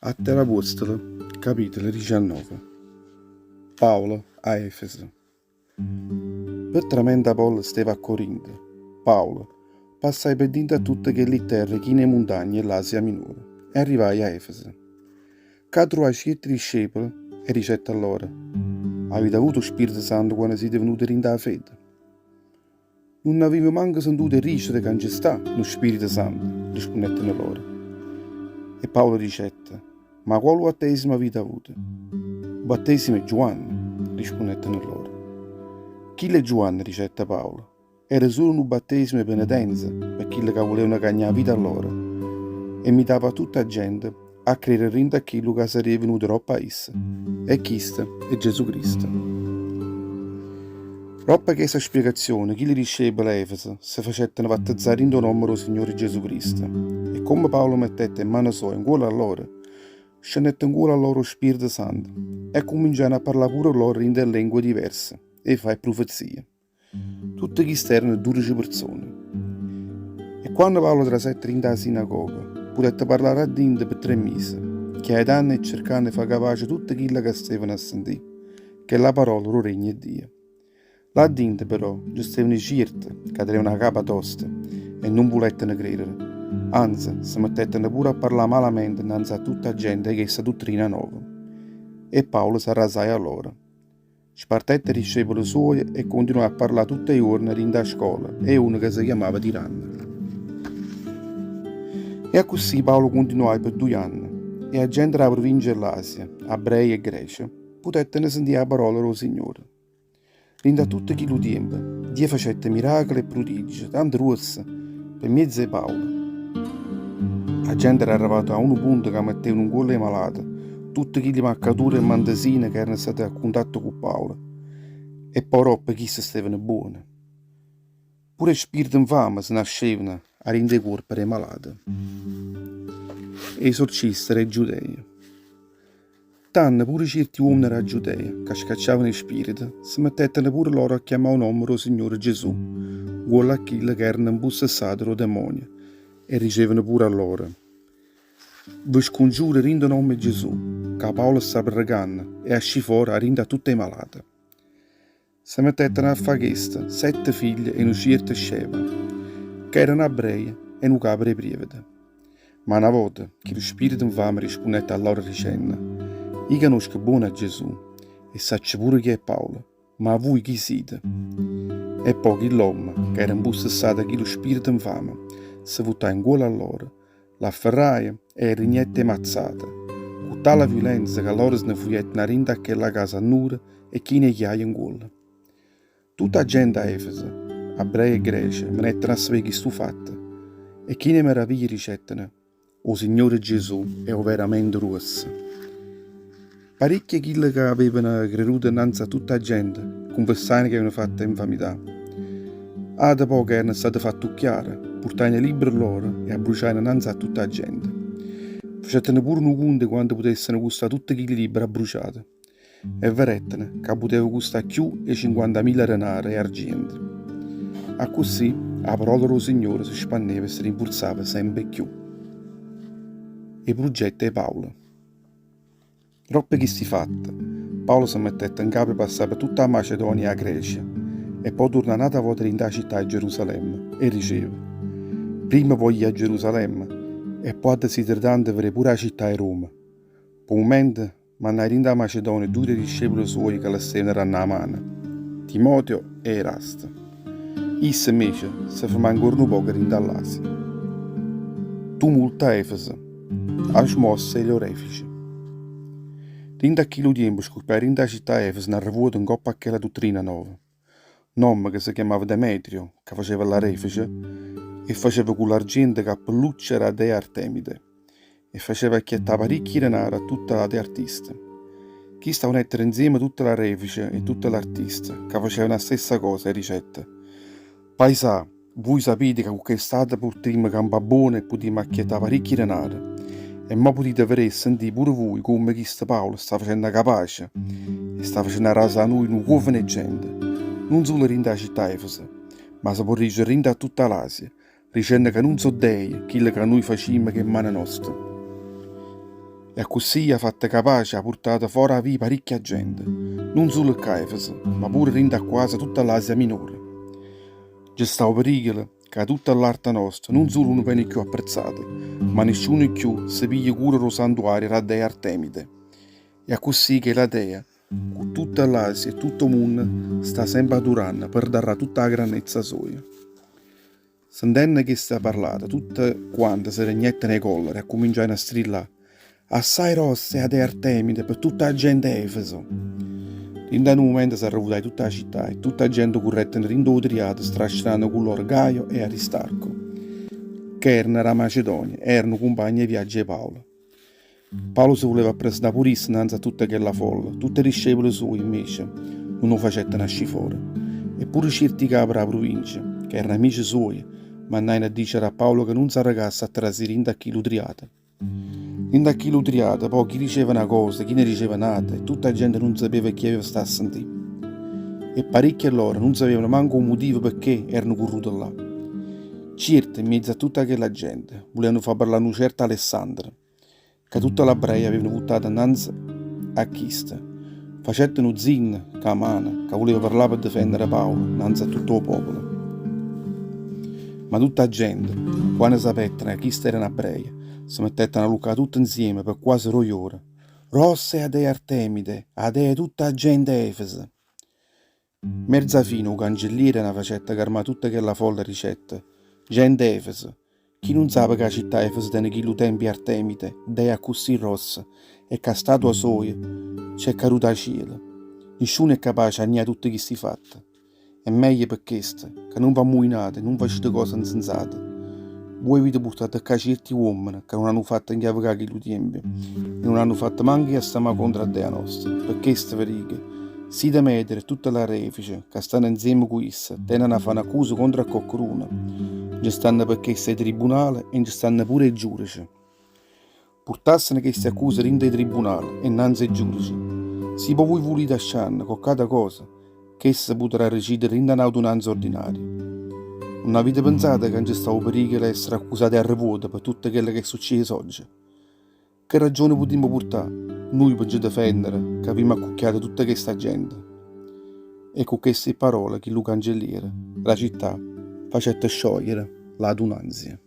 Atti r'Apuostole, capitolo 19. Paolo a Efeso. Pe tramente Apollo steva a Corinto, Paolo passaje pe dinto a tutte chelli terre chine 'e muntagne 'e ll'Asia Minore e arrivaje a Efeso. Ccà truvaje cierti discepole e dicette a loro, Avite avuto 'o Spirito Santo quanno site venute dint' 'a fede? Nun avimmo manco sentuto 'e dicere ca nce sta nu Spirito Santo, rispunnetteno loro. E Paolo dicette, Ma qualu battesimo avite avuto? O battesimo 'e Giuanne, rispunnetteno loro. Chillo 'e Giuanne, dicette Paolo, era sulo nu battesimo 'e penetenza pe chille ca vulevano cagnà 'a vita lloro e 'mmitava a tutta 'a gente a credere dint' a chillo ca sarria venuto doppo a isso, e chisto è Gesù Cristo. Doppo chesta spiegazione, chilli discepole 'e Efeso se facettero battezzà dint' 'o nomme d' 'o Signore Gesù Cristo, e comme Paolo mettette 'e mmane soje 'ncuollo a loro, scennette 'ncuollo a loro 'o Spirito Santo e accumminciajeno a parlà pure loro dint' 'e lengue diverse e fà 'e prufezie. Tutte chiste erano dudece perzone. E quanno Paolo trasette dint' 'a sinagoga, putette parlà ra dinto pe tre mise, chiaitanno e cercanno 'e fà capace tutte chille ca stevano a sentì chella parola d' 'o regno 'e Dio. Là dinto però nce stevano cierte ca tenevano 'a capa tosta e nun vulettero credere, anze se mettettero pure a parlà malamente 'nnanze a tutta 'a gente 'e chesta duttrina nova. E Paolo s'arrasaje a loro. Spartette 'e discepole suoje e cuntinuaje a parlà tutt' 'e juorne dint' 'a scola 'e uno ca se chiamava Tiranno. E accussì Paolo cuntinuaje pe duje anne e 'a gente d' 'a pruvincia 'e ll'Asia, abbrei e grece, putetteno sentì 'a parola d' 'o Signore. Dint' a tutto chillu tiempo, Dio facette miracole e prudigge tanto gruosse pe mmiezzo 'e Paolo. A gente era arrevata a unu punto ca mettevano 'ncuollo 'e malate tutte chilli maccature e mantesine ca erano state a cuntatto cu Paolo, e po' doppo chiste stevano buone. Pure 'e spirite 'nfame se n'ascevano 'a dint' 'e cuorpe d' 'e malate. Esorcista d' 'e Giudeie. Tanno pure cierti uommene d' 'a Giudea, ca scacciavano 'e spirite, se mettettero pure loro a chiammà 'o nomme d' 'o Signore Gesù 'ncuollo a chille ca erano 'mpussessate d' 'o demonio e dicevano pure a loro, Ve scongiuro dint' 'o nomme 'e Gesù, ca Paolo sta prerecanno, 'e ascì fora 'a dint' a tutt' 'e malate. Se mettettero a fà chesto sette figlie 'e nu cierto Sceva, ca era n'abbreio e nu capo d' 'e prievete. Ma na vota chillu spirito 'nfame rispunnette a lloro dicenno, Io canosco buono a Gesù e saccio pure chi è Paolo, ma vui chi site? E po' chill'ommo, ca era 'mpussessato 'a chillu spirito 'nfame, se vuttaje 'ncuollo a lloro, L'afferraje e 'e rignette 'e mazzate, cu tala viulenza ca loro se ne fujetteno 'a dint' a chella casa annura e chine 'e chiaje 'ncuollo. Tutta 'a gente a Efeso, abbrei e grece, venettero a sapé chistu fatto e chine 'e meraviglia dicetteno, 'O Signore Gesù è overamente gruosso. Paricchie 'e chille ca avevano creduto 'nnanze a tutta 'a gente cunfessajeno che avevano fatto 'e 'nfamità. Ate po' ca erano state fatte ucchiare, purtajeno 'e libbre lloro e abbruciajeno 'nnanze a tutta 'a gente. Facetteno pure nu cunto 'e quanto putesseno custà tutte chilli libbre abbruciate e veretteno ca puteva custà cchiù 'e cinquantamila denare 'e argiento. Accussì 'a parola d' 'o Signore se spanneva e se rinfurzava sempe 'e cchiù. 'E pruggette 'e Paolo. Doppo chisti fatte, Paolo se mettette 'ncapo 'e passà pe tutta 'a Macedonia e 'a Grecia e po' turnà n'ata vota dint' 'a città 'e Gerusalemme e diceva, Primma voglio ì a Gerusalemme e po' addesidero tanto vedé pure 'a città 'e Roma. P' 'o mumento mannaje dint' 'a Macedonia duje d' 'e discepule suoje ca le stevano danno 'a mano, Timoteo e Erasto. Isso invece se fermaje ancora nu poco dint' 'a ll'Asia. Tumulto a Efeso. 'A smossa 'e ll'orefice. Dint' a chillu tiempo scuppiaje dint' 'a città 'e Efeso n'arrevuoto 'ncopp' a chella duttrina nova. N'ommo ca se chiammava Demetrio, ca faceva ll'arefice, e faceva cu ll'argiento cappellucce d' 'a dea Artemide, e faceva acchiettà paricchi denare a tutte ll'ate artiste. Chisto aunette 'nzieme tutte ll'arefice e tutte ll'artiste, ca facevano 'a stessa cosa, e dicette, Paisà, Vui sapite ca cu chest'arte putimmo campà buono e putimmo acchiattà paricchi denare. E mo putite vedé e sentì pure vui comme chisto Paolo sta facenno capace e sta facenno arrasà a nuje nu cuofeno 'e gente, nun sulo dint' 'a città Efeso, ma se po' dicere dint' a tutta l'Asia, dicenno ca nun so' dei chille ca nuje facimmo ch' 'e mmane noste. E accussì ha fatto capace, ha purtato fora 'a via paricchia gente, nun sulo ccà a Efeso, ma pure dint' a quase tutta l'Asia Minore. Nce sta 'o pericolo ca tutta ll'arte nosta nun sulo nun vene cchiù apprezzata, ma nisciuno cchiù se piglia cura d' 'o santuario d' 'a dea Artemide. E accussì chella dea, cu tutta l'Asia e tutto 'o munno, sta sempe aduranno, perdarrà tutta 'a grannezza soja. Sentenno chesta parlata, tutte quante se regnettero 'e collera e accumminciajeno a strillà, Assai grossa è 'a dea Artemide pe tutta 'a gente 'e Efeso! Dint' 'a nu mumento s'arrevutaje tutta 'a città e tutta 'a gente currettero dint' 'o triato strascenanno cu loro Gaio e Aristarco, ca erano d' 'a Macedonia e erano cumpagne 'e viaggio 'e Paolo. Paolo se vuleva appresentà pure isso 'nnanze a tutta chella folla, tutte 'e discepole suoje invece nun 'o facettero ascì fore. E pure cierti cape d' 'a pruvincia, ca erano amice suoje, mannajeno a dicere a Paolo ca nun s'arrecasse a trasì dint' a chillu triato. Dint' a chillu triato po' chi diceva na cosa, chi ne diceva n'ata e tutta 'a gente nun sapeva chi aveva sta a sentì. E paricchie 'e loro nun sapevano manco 'o mutivo pecché erano currute là. Cierte, 'mmiezzo a tutta chella gente, vulevano fa parlà nu certo Alessandro, ca tutte l'abbrei avevano vuttato annanze a chisto. Facette nu zinno cu 'a mano ca vuleva parlà pe difendere Paolo 'nnanze a tutto 'o popolo. Ma tutta 'a gente, quanno sapettero ca chisto era n'abbreio, se mettettero a alluccà tutte 'nzieme pe quase doje ore, Grossa è 'a dea Artemide, 'a dea 'e tutta 'a gente 'e Efeso! Mierz'a fine 'o cancelliere 'a facette calmà tutta chella folla e dicette, Gente 'e Efeso, chi nun sape ca 'a città 'e Efeso tene chillu tempio 'e Artemide, dea accussì grossa, e ca 'a statua soja c'è caduta 'a cielo? Nisciuno è capace a nià tutte chisti fatte. È meglio pe chesto ca nun v'ammuinate e nun facite cose 'nsensate. Vui avite purtato ccà cierti uommene ca nun hanno fatto 'nchiavecà chillu tiempio e nun hanno fatto manco jastemà contro 'a dea nosta. Pe chesto ve dico, Si Demetrio e tutte l'arefice ca stanno 'nzieme cu isso teneno 'a fà n'accusa contro a coccheduno, nce stanno pe chesto 'e tribunale e nce stanno pure 'e giudice. Purtasseno cheste accuse dint' 'e tribunale e 'nnanze 'e giudice. Si po' vui vulite ascianne cocc'ata cosa, chesta se putarrà decidere dint' 'a n'audunanza ordinaria. Nun avite penzato ca nce sta 'o pericolo 'e essere accusate a revuoto pe tutto chello ch'è succieso ogge? Che ragione putimmo purtà, nuje pe nce defendere, ca avimmo accucchiato tutta chesta gente? E cu chesti parole chillu cancelliere d' 'a città facette sciogliere l'adunanzia.